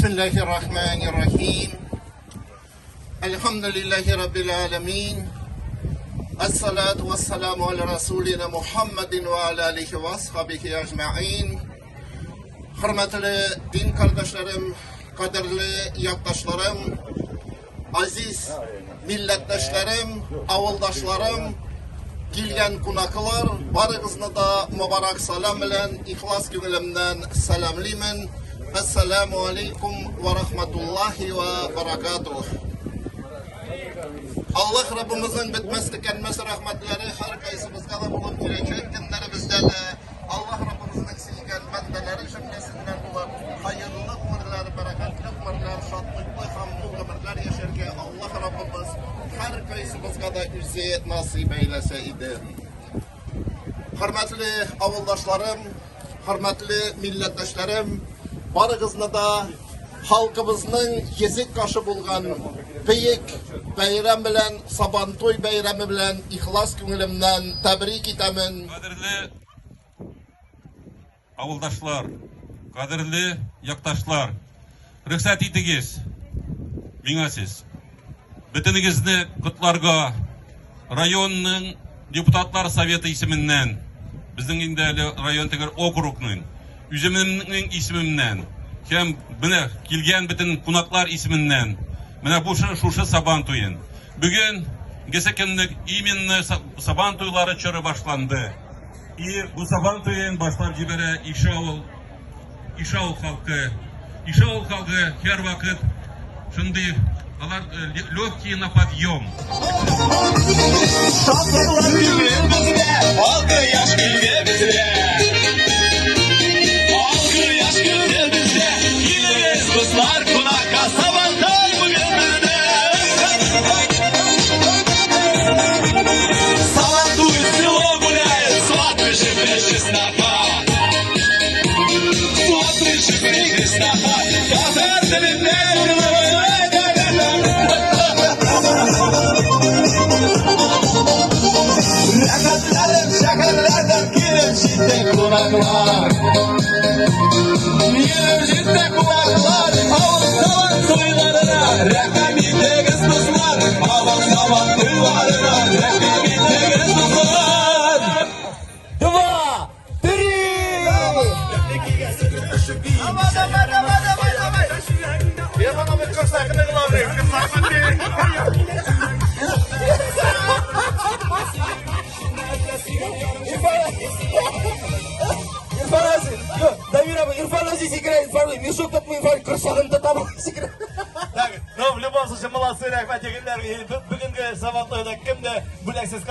Бисмиллахир рахманир рахим. Әлхәмдүлилләһи раббил аламин. Ассалату вассаламу аля расулина Мухаммадин ва аля алихи ва асхабихи әҗмәин. Хөрмәтле дин кардәшләрем, кадерле якташларым, азиз милләттәшләрем, авылдашларым, килгән кунаклар, барыгызны да мөбарәк салам белән ихлас күңелемнән сәламлимен. Ассаламу алейкум ва рахматуллахи ва баракатух. Аллаһ Раббымызның бетмәс төкәнмәс рәхмәтләре һәр кайсыбызга да булып, киләчәк көннәребездә дә Аллаһ Раббымызның сөйгән бәндәләре җөмләсеннән булып, хәерле гомерләр, бәрәкәтле гомерләр, шатлыклы һәм мул гомерләр яшәргә Аллаһ Раббыбыз һәр кайсыбызга да үзе насыйп әйләсә иде. Хөрмәтле авылдашларым, хөрмәтле милләттәшләрем, барыгызны да халкыбызның йөзек кашы булган бөек бәйрәм белән, Сабантуй бәйрәме белән ихлас күңелемнән тәбрик итәмен. Кадерле авылдашлар, кадерле якташлар, рөхсәт итегез миңа сез бөтенегезне котларга районның депутатлар советы исеменнән, безнең инде әле район түгел, округның, үземнең исемемнән һәм менә килгән бөтен кунаклар исеменнән менә бу шушы Сабан туен. Бүген гесе көнлек именно Сабан туйлары чоры башланды. И бу Сабан туен башлап җибәрә Ишавыл, Ишавыл халкы. Ишавыл халкы һәрвакыт шундый, алар легкие на подъем. Шатлыклар килде безгә, ал кояш килде безгә. Ал кояш килде безгә, килегез, дуслар, кунакка, Сабантуй бүген бездә. Сабантуй, село гуляет, сваты жив сноха. Сваты жив сноха, татар телендә Рәхәтләнеп шәһәрләрдән килеп җитте кунаклар. Килеп җитте кунаклар, авыл сабан туйларына, рәхим итегез, дуслар, авыл сабан туйларына, рәхим итегез, дуслар. Два, три! Давай, давай, давай, давай, давай. Я потом главный. Ирфан Азиз, Дамир абый, Ирфан Азиз играет, Ирфан, мешок тотмый, Ирфан, корсагын тотам, Так, ну, в любом случае, молодцы, рәхмәт, егетләр. Бүгенге Сабантуйда кем дә бүләксез